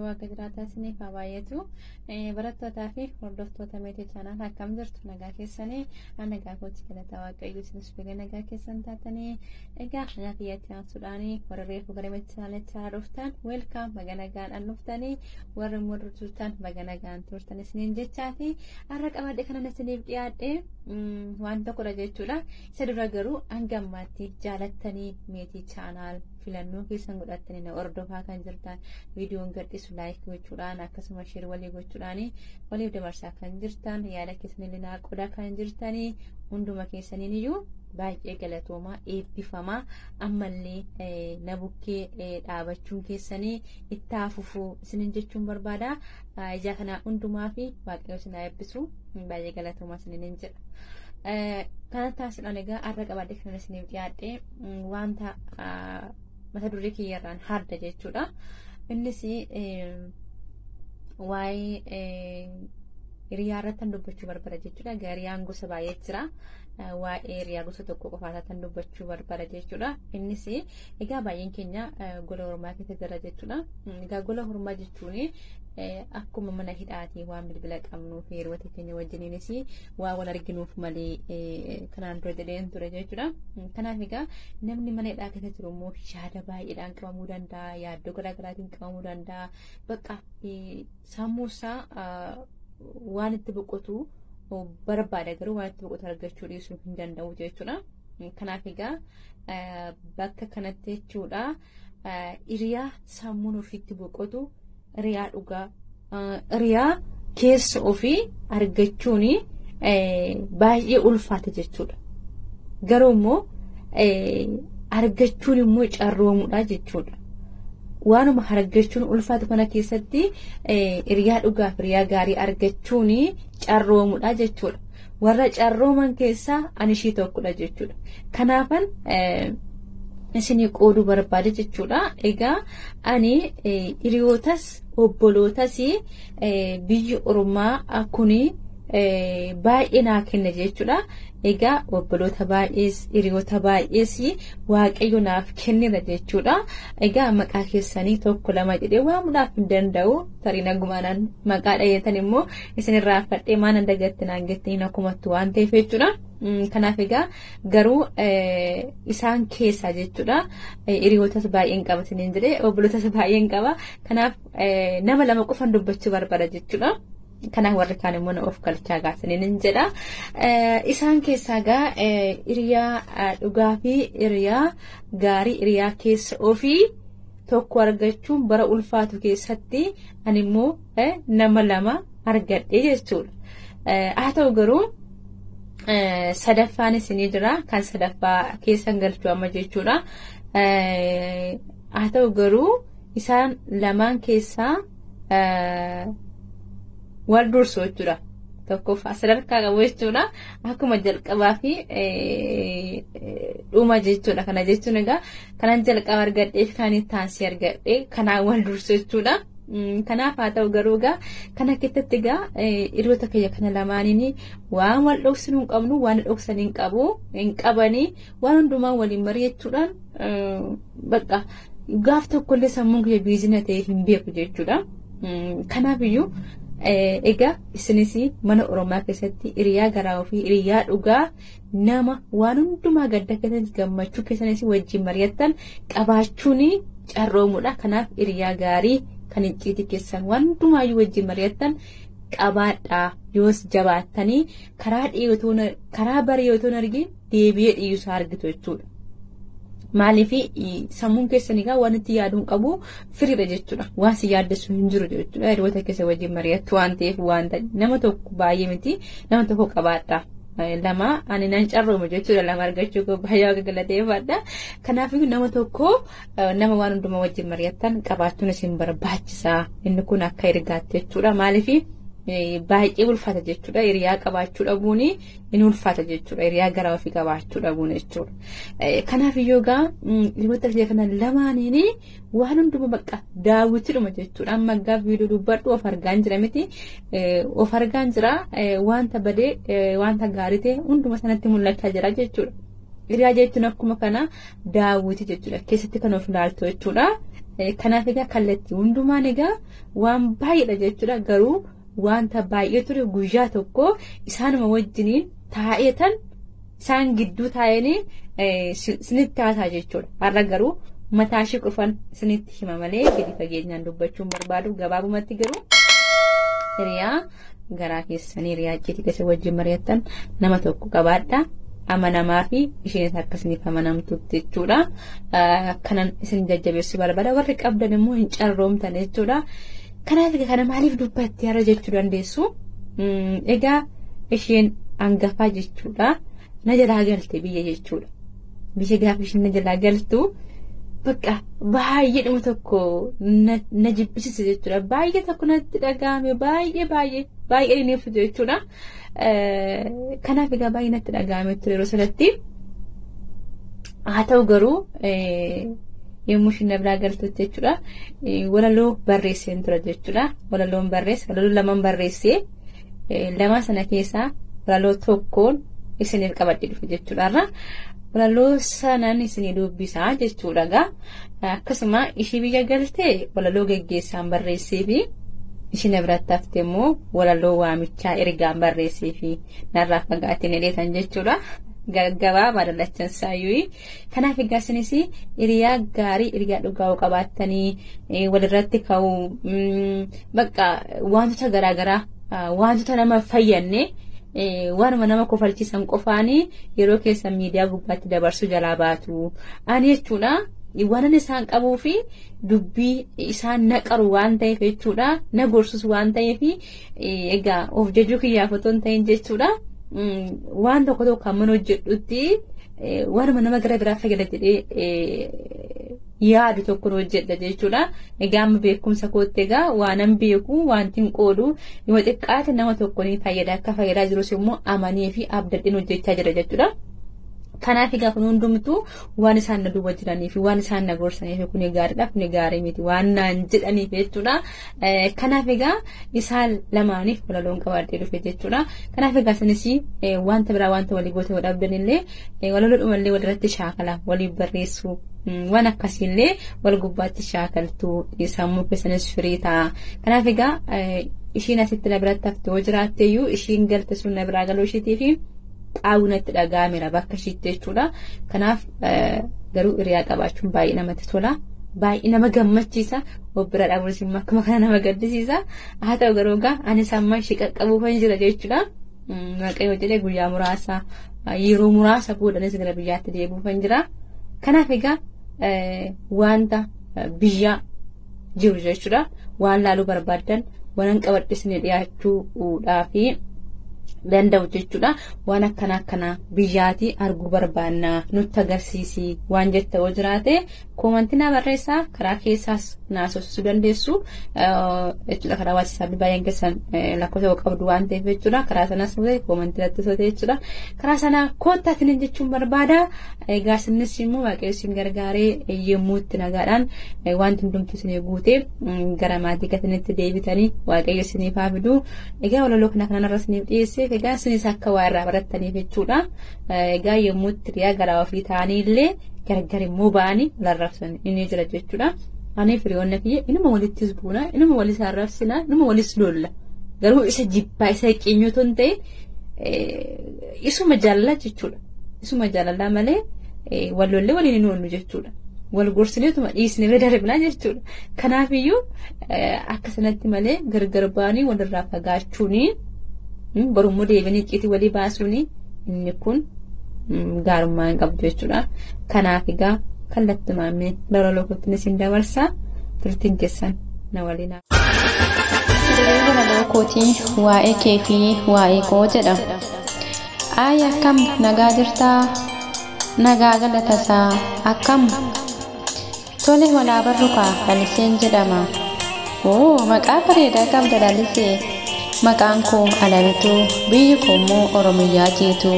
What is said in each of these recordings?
Waaqa jiraataa isiniif haa baay'atu. Barattootaa fi hordoftoota Meetii Chaanaal akkam jirtu nagaa keessanii nagaa kootti galata Waaqayyo isinis baga nagaa keessan taatanii egaa nagaa kiyyatti aansuudhaan warra reefu gara Meetii Chaanaalitti haa dhuftan weelkaam baga nagaadhaan dhuftanii warra immoo turtan baga nagaan turtan isiniin jechaati har'a qabadhe kanan isiniif dhiyaadhe waan tokkodha jechuudha. Isa dura garuu hanga ammaatti jaalattanii Meetii Chaanaal filannoo keessan godhattanii na hordofaa kan jirtan viidiyoon gadhiisu like gochuudhaan akkasuma share walii gochuudhaan waliif dabarsaa kan jirtan yaada keessan naa qodaa kan jirtanii hunduma keessaniin iyyuu baay'ee galatoomaa eebbifamaa ammallee na bukkee dhaabachuun keessanii itti fufuu isinin jechuun barbaada. Ijaa kana hundumaa fi waaqayyo isin haa eebbisu baay'ee galatoomaa isinin jedha. Kana taasisuudhaan egaa har'a qabadhe kanan isiniif dhiyaadhe wanta mata duree kiyyarraan harda jechuudha. Innis waa'ee hiriyaa irratti kan dubbachuu barbaada jechuudha. Egaa hiriyaan gosa baay'ee jira. Waa'ee hiriyaa gosa tokko qofaa kan dubbachuu barbaada jechuudha. Innis egaa baay'een keenya gola hormaa keessa jira jechuudha. Egaa gola hormaa jechuun akkuma mana hidhaatii waan bilbila qabnuu fi hiriyoota keenya wajjiniinis waa wal arginuuf malee kanaan dura jedheen ture jechuudha. Kanaaf egaa namni mana hidhaa keessa jiru immoo yaada baay'eedhaan qabamuu danda'a, yaaddoo garaagaraatiin qabamuu danda'a. Bakka sammuu isaa waan itti boqotu barbaada garuu waan itti boqotu argachuu dhiisuu hin danda'u jechuudha. Kanaaf egaa bakka kanatti jechuudha hiriyaa sammuun ofiitti boqotu hiriyaa dhugaa hiriyaa keessa ofii argachuun baay'ee ulfaata jechuudha. Garuu immoo argachuun immoo carroomuudha jechuudha. Waanuma argachuun ulfaatu kana keessatti hiriyaa dhugaaf hiriyaa gaarii argachuun carroomuudha jechuudha. Warra carrooman keessaa ani ishii tokkodha jechuudha. Kanaafan isinii qooduu barbaade jechuudha. Egaa ani hiriyootas obbolootas biyyi ormaa kuni baay'ee naa kenna jechuudha. Egaa obboloota baay'ees hiriyoota baay'ees waaqayyo naaf kennera jechuudha. Egaa maqaa keessanii tokko lama jedhee waamuudhaaf hin danda'u. Tarii nagumaanaan maqaa dhayeetan immoo isin irraanfadhee maanan dagatte naan jettanii akkumattu waan ta'eef jechuudha. Kanaaf egaa garuu isaan keessaa jechuudha hiriyootas baay'een qaba isiniin jedhee obbolootas baay'een qaba. Kanaaf nama lama qofan dubbachuu barbaada jechuudha. Kanaaf warri kaan immoo na of galchaa gaasaniin hin jedha. Isaan keessaa gaa hiriyaa dhugaa fi hiriyaa gaarii hiriyaa keessa ofii tokko argachuun bara ulfaatu keessatti ani immoo nama lama argadhe jechuudha. Haa ta'u garuu sadaffaan isinii jira kan sadaffaa keessan galchuu amma jechuudha. Haa ta'u garuu isaan lamaan keessaa wal dursu jechuudha. Tokkoffaa sadarkaa qabu jechuudha. Akkuma jalqabaa fi dhuma jechuudha. Kana jechuun egaa kanan jalqaba argadhee fi kan itti aansee argadhee kanaan wal dursu jechuudha. Kanaaf haa ta'u garuu egaa kana keessatti egaa hiriyoota kiyya kana lamaaniin waan wal dhoksinuu hin qabnu waan dhoksan hin qabu hin qabanii waan hundumaa waliin mari'achuudhaan bakka gaaf tokkollee sammuun kiyya biizina ta'e hin beeku jechuudha. Kanaaf iyyuu egaa isinis mana Oromaa keessatti hiriyaa garaa ofii hiriyaa dhugaa nama waan hundumaa gadda keessanis gammachuu keessanis wajjin mari'attan qabaachuun carroomuudha. Kanaaf hiriyaa gaarii kan icciitii keessan waan hundumaayyuu wajjin mari'attan qabaadhaa yoos jabaattanii karaa dhiyootoon karaa barii argin deebi'ee dhiyyuusaa argitu jechuudha. Maaliif sammuun keessan egaa waan itti yaaduun qabu firiidha jechuudha. Waan si yaaddessu hin jiru jechuudha. Hiriyoota keessa wajjin mari'attu waan ta'eef waan nama tokko baay'ee miti nama tokko qabaadha. Lama ani nan carrooma jechuudha. Lama argachuu koo baay'ee waaqa galateeffadha. Kanaafuu nama tokko nama waan hundumaa wajjin mari'attan qabaachuun isin barbaachisa. Inni kun akka ergaatti jechuudha. Maaliif baay'ee ulfaata jechuudha. Hiriyaa qabaachuu dhabuun inni ulfaata jechuudha. Hiriyaa garaa ofii qabaachuu dhabuun jechuudha. Kanaaf iyyuu egaa hiriyoota kiyya kana lamaaniin waan hundumaa bakka daawwitiidhuma jechuudha. Amma gaaf viidiyoo dubbadhu of argaan jira miti. Of argaan jira wanta badee wanta gaarii ta'e hunduma sanatti mul'achaa jira jechuudha. Hiriyaa jechuun akkuma kana daawwiti jechuudha. Keessatti kan of ilaaltu jechuudha. Kanaaf egaa kallattii hundumaan egaa waan baay'eedha jechuudha. Garuu wanta baay'ee ture guyyaa tokko isaanuma wajjiniin taa'eetan isaan gidduu taa'anii isinitti haasaa jechuudha. Har'a garuu mataa ishee qofan isinitti hima malee gadi fageenyaan dubbachuun barbaadu gabaabumatti garuu hiriyaa garaa keessanii hiriyaa icciitii keessa wajjin mari'attan nama tokko qabaadha. Amanamaa fi isheenis akkasiniif amanamtutti jechuudha. Kanan isin jajjabeessuu barbaada. Warri qabdan immoo hin carroomtan jechuudha. Kanaaf kana maaliif dubbatti har'a jechuu dandeessu? Egaa isheen hangafaa jechuudha. Na jalaa galte biyya jechuudha. Biyya gaafa isheen na jalaa galtu bakka baay'ee dhuma tokko na jibbisiise jechuudha. Baay'ee tokko natti dhagahame baay'ee baay'ee baay'ee ni ibsu jechuudha. Kanaaf egaa baay'ee natti dhagahame ture yeroo sanatti. Haa ta'u garuu yommuu isheen na biraa galtutti jechuudha. Walaloo barreesseen ture jechuudha. Walaloon barreesse walaloo lamaan barreessee lama sana keessaa walaloo tokkoon isiniif qabadhee dhufe jechuudha. Walaloo sanaan isinii dubbisaa jechuudha egaa. Akkasuma ishii biyya galtee walaloo geggeessaan barreessee fi ishii na biratti hafte immoo walaloo waamichaa ergaan barreessee fi narraa fagaatiin hidheetan jechuudha. Gabaabaa dallachan saayyuu. Kanaaf egaa isinis hiriyaa gaarii hiriyaa dhugaa qabaattanii walirratti ka'uu bakka wantoota garaagaraa wantoota nama fayyanne waanuma nama kofalchiisan qofaanii yeroo keessan miidiyaa gubbaatti dabarsuu jalaa baatu. Ani jechuudha waan isaan qabuu fi dubbii isaan naqaru waan ta'eef jechuudha na gorsus waan ta'eef egaa of jajuu kiyyaaf otoo hin ta'in jechuudha. Waan tokko tokko hamman hojjedhutti waanuma nama gara biraa fayyada jedhee yaadu tokkoon hojjedha jechuudha. Egaa amma beekumsa kootti egaa waanan beeku wanti hin qoodu yoo xiqqaate nama tokko ni fayyada akka fayyadaa jirus immoo amanii fi abdadhiin hojjechaa jira jechuudha. Kanaaf egaa kun hundumtuu waan isaan na duuba jiranii fi waan isaan na gorsaniif kun gaariidha kun gaarii miti waan naan jedhaniif jechuudha. Kanaaf egaa isaan lamaaniif walaloon qabadhee dhufe jechuudha. Kanaaf egaa isinis wanta biraa wanta walii gootee wal dhabdan illee walaloodhumallee walirratti shaakala waliif barreessuu waan akkasiillee wal gubbaatti shaakaltuu sammuu keessanis firii ta'a. Kanaaf egaa ishiin asitti na biratti hafte yoo jiraatte iyyuu ishiin galte sun na biraa galuu ishiitii fi qaawwi natti dhaga'ameera bakka ishiitti jechuudha. Kanaaf garuu hiriyaa qabaachuun baay'ee namatti tola. Baay'ee nama gammachiisa. Of bira dhabuunis immoo akkuma kana nama gaddisiisa. Haa ta'u garuu egaa anis amma ishii qaqqabuufan jira jechuudha. Waaqayyo jedhee guyyaa muraasa yeroo muraasa boodanis gara biyyaatti deebi'uufan jira. Kanaaf egaa wanta biyya jiru jechuudha. Waan laaluu barbaaddan waan qabadhe isin dhiyaachuudhaafi danda'u jechuudha. Waan akkana akkana biyyaati arguu barbaanna nutti agarsiisi waan jette yoo jiraate koomantii naa barreessaa karaa keessaas naasofsiisuu dandeessu jechuudha. Karaa waatisaapii baay'een keessan lakkoofsa qabdu waan ta'eef jechuudha. Karaa sanas koomantii irratti sote jechuudha. Karaa sana koottaa isiniin jechuun barbaada. Egaa isinis immoo waaqayyo isin gargaaree yommuu itti nagaadhaan wanti hundumtuu isin guutee gara maatii keessanitti deebitanii waaqayyo isiniif haa fidu. Egaa walaloo kana kanarra isiniif dhiyeesse. Egaa isinis akka waa irraa barattaniif jechuudha. Egaa yommuu itti hiriyaa garaa ofii ta'anii illee gargar immoo ba'anii wal arrabsan inni jira jechuudha. Ani firiyoonni kiyya inuma walittis buuna, inuma walis arrabsina, inuma walis lolla. Garuu isa jibbaa isa qeenyoo otoo hin ta'in isuma jaalala jechuudha. Isuma jaalalaa malee wal lollee waliin hin oollu jechuudha. Wal gorsineetuma dhiisnee bira darbinaa jechuudha. Kanaafiyyuu akka sanatti malee gargar ba'anii walirraa fagaachuuni borummoo deebiin icciitii walii baasuun inni kun gaarummaa hin qabdu jechuudha. Kanaaf egaa kallattumaan mee walaloo kootti isin dabarsa turtiin keessan na waliin. Dureen walaloo kootii waa'ee kee fi waa'ee koo jedha. Ayi akkam nagaa jirtaa? Nagaa galatasaa akkam? Tole walaa barrukaa Laliseen jedhama. Oo maqaa bareedaa qabda Lalisee. Maqaan koo Alamituu biyyi koo immoo Oromiyaa jeetu.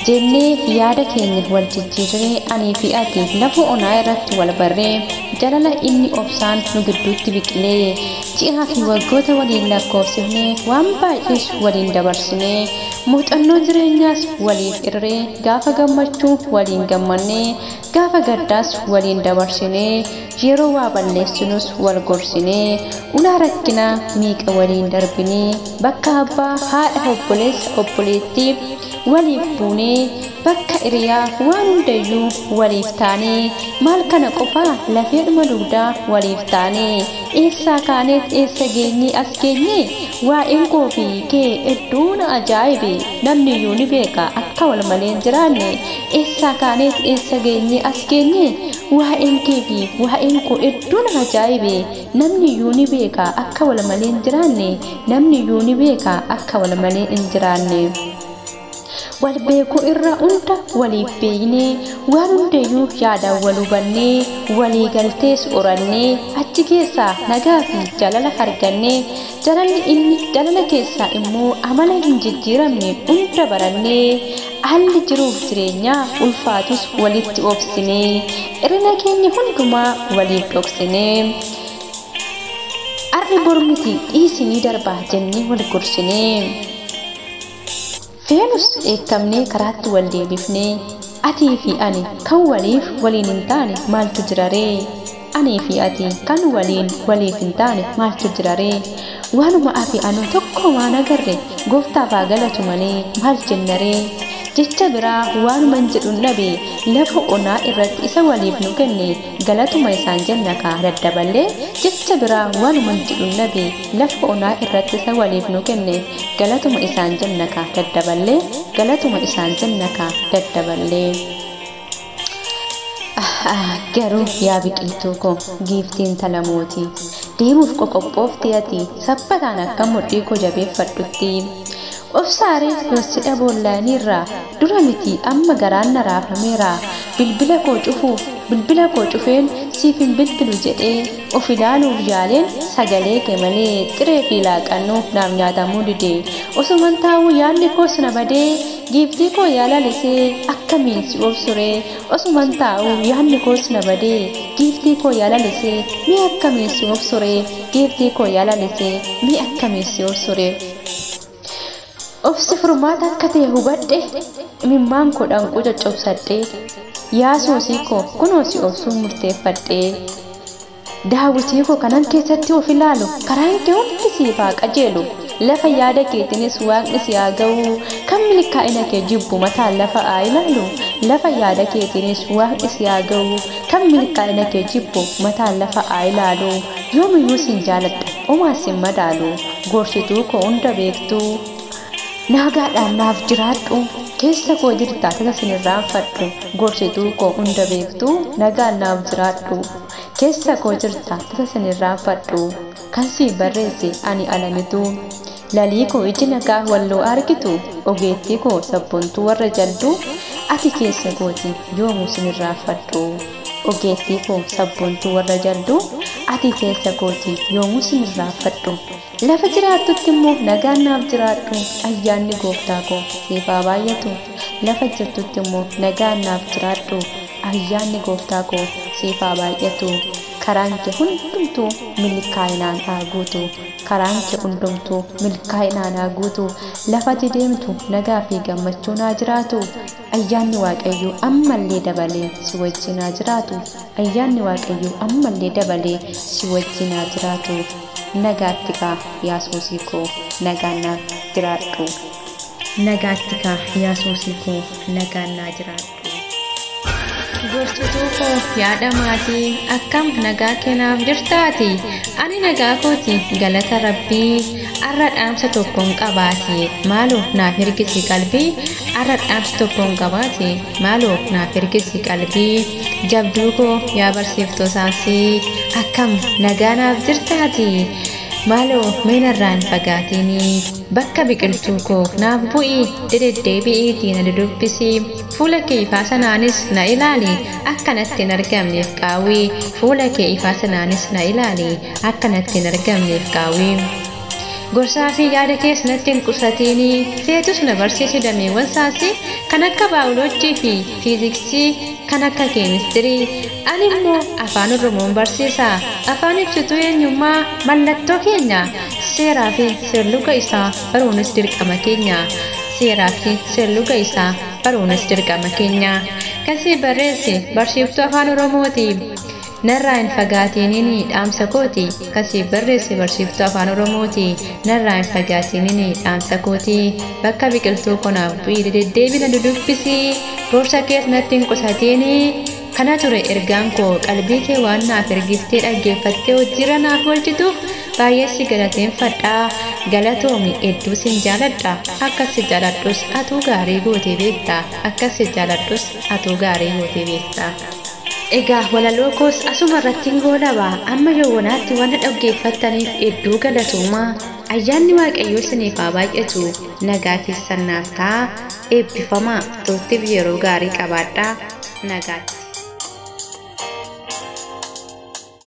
Jennee yaada keenya wal jijjiirree anii fi ati lafa onaa irratti wal barree jalala inni obsaan nu gidduutti biqilee ji'aa fi waggoota waliin lakkoofsifnee waan baay'ees waliin dabarsinee muuxannoo jireenyaas waliif irree gaafa gammachuu waliin gammannee gaafa gaddaas waliin dabarsinee yeroo waa balleessinus wal gorsinee ulaa rakkinaa miiqa waliin darbinee bakka abbaa haadha obboleessa obboleettii waliif buunee bakka hiriyaa waan hundayyuu waliif taanee maal kana qofaa lafeedhuma dugdaa waliif taanee eessaa kaaneet eessa geenyee as geenyee waa'een koo fi kee hedduu na ajaa'ibe namni iyyuu ni beeka akka wal malee hin jiraanne eessaa kaaneet eessa geenyee as geenyee waa'een kee fi waa'een koo hedduu na ajaa'ibe namni iyyuu ni beeka akka wal malee hin jiraanne namni iyyuu ni beeka akka wal malee hin jiraanne. Wal beekuu irra hunda waliif beeknee waan hundayyuu yaadaan wal hubannee walii galtees horannee achi keessaa nagaa fi jaalala argannee jalalli inni jalala keessaa immoo amala hin jijjiiramne hunda barannee haalli jiruuf jireenyaa ulfaatus walitti obsinee hirina keenya hundumaa waliif dhoksinee arri bormiti dhiisinii darbaa jennee wal gorsinee. Feenus dheekkamnee karaatti wal deebifnee atii fi ani kan waliif waliin hin taane maaltu jira ree? Anii fi ati kan waliin waliif hin taane maaltu jira ree? Waanuma afi anu tokko waan agarre gooftaaf haa galatu malee maal jenna ree? Jecha biraa waanuma hin jedhun dhabe lafa onaa irratti isa waliif nu kenne galatuma isaan jenna kaa daddaballee jecha biraa waanuma hin jedhun dhabe lafa onaa irratti isa waliif nu kenne galatuma isaan jenna kaa daddaballee galatuma isaan jenna kaa daddaballee. Garuu yaa biqiltuu koo giiftiin talamooti deemuuf qoqophoofti ati sabbataan akka mudhii koo jabeeffadhutti. Obsaaree yoosidha boollaaniirraa dura miti amma garaan na raafameera bilbila koo cufeen siif hin bilbilu jedhee of ilaaluuf yaaleen sagalee kee malee xiree fi laaqannuu naaf nyaatamuu dide osuman taa'uu yaadni koos na badee giiftii koo yaalalisee akkamiin si obsuree osuman taa'uu yaadni koos na badee giiftii koo yaalalisee mee akkamiin si obsuree giiftii koo yaalalisee mee akkamiin si obsuree. Obsi furmaata akka ta'e hubadhe imimmaan koo dhanquu coccobsadhe yaa soosii koo kunoo si obsuun murteeffadhe daawwitii koo kanan keessatti of ilaalu karaan kee hundi siif haa qajeelu lafa yaada keetiinis waaqni si haa ga'u kan milkaa'ina kee jibbu mataan lafa haa ilaalu lafa yaada keetiinis waaqni si haa ga'u kan milkaa'ina kee jibbu mataan lafa haa ilaalu yoomiyyuu sin jaaladha homaa sin madaalu gorsituu koo hunda beektuu. Nagaadhaan naaf jiraadhu keessa koo jirta tasa sin irraanfadhu gorsituu koo hunda beektuu nagaan naaf jiraadhu keessa koo jirta tasa sin irraanfadhu kan si barreesse ani alamitu lalii koo iji nagaa walloo argitu ogeettii koo sabboontuu warra jalduu ati keessa kooti yoomuu sin irraanfadhu ogeettii koo sabboontuu warra jalduu ati keessa kooti yoomuu sin irraanfadhu. Lafa jiraattutti immoo nagaan naaf jiraadhu ayyaanni gooftaa koo siif haa baay'atu lafa jirtutti immoo nagaan naaf jiraadhu ayyaanni gooftaa koo siif haa baay'atu karaan kee hundumtuu milkaa'inaan haa guutu karaan kee hundumtuu milkaa'inaan haa guutu lafati deemtu nagaa fi gammachuun haa jiraatu ayyaanni waaqayyoo ammallee dabalee si wajjin haa jiraatu ayyaanni waaqayyoo ammallee dabalee si wajjin haa jiraatu. Nagaatti kaa yaa soosii koo nagaan naaf jiraadhu. Nagaatti kaa yaa soosii koo nagaan naa jiraadhu. Gorsituu koo yaada maatii akkam nagaa kennaaf jirtaati ani nagaa kooti galata rabbii arra dhaamsa tokkoon qabaati maaloo naaf ergisi qalbii arra dhaamsa tokkoon qabaati maaloo naaf ergisi qalbii jabduu koo yaa barsiiftuu saansii akkam nagaa naaf jirtaati maaloo meenarraan fagaatiini bakka biqiltuu koo naaf bu'i dededdeebi'iitii na dudubbisi fuula kee ifaa sanaanis na ilaali akka natti hin argamneef qaawwii fuula kee ifaa sanaanis na ilaali akka natti hin argamneef qaawwii. Gorsaa fi yaada kees natti hin qusatiinii feetus na barsiisi dameewwan saansii kan akka baayoloojii fi fiiziksii kan akka keemistirii. Ani immoo afaan Oromoon barsiisa. Afaan ibsituu eenyummaa mallattoo keenya seeraa fi seerluga isaa baruunis dirqama keenya. Seeraa fi seerluga isaa baruunis dirqama keenya. Kan si barreesse barsiiftuu afaan Oromooti. Narraa hin fagaatiniini dhaamsa kooti. Kan si barreesse barsiiftuu afaan Oromooti. Narraa hin fagaatiniini dhaamsa kooti. Bakka biqiltuu konaaf bu'ii deddeebina dudubbisi. Gorsa kees natti hin qusatiini. Kana ture ergaan koo qalbii kee waan naaf ergiftee dhaggeeffattee hojiirra naaf oolchituuf baay'ee si galateeffadha. Galatoomi hedduu sin jaaladha. Akkas si jaaladhus atuu gaarii gootee beekta. Akkas si jaaladhus atuu gaarii gootee beekta. Egaa walaloo koos asuma irratti hin goolaba. Amma yowwanaatti waan dhaggeeffattaniif hedduu galatoomaa. Ayyaanni Waaqayyoo isiniif haa baay'atu. Nagaa keessan naaf ta'a. Eebbifamaa. Turtiif yeroo gaarii qabaadhaa. Nagaatti.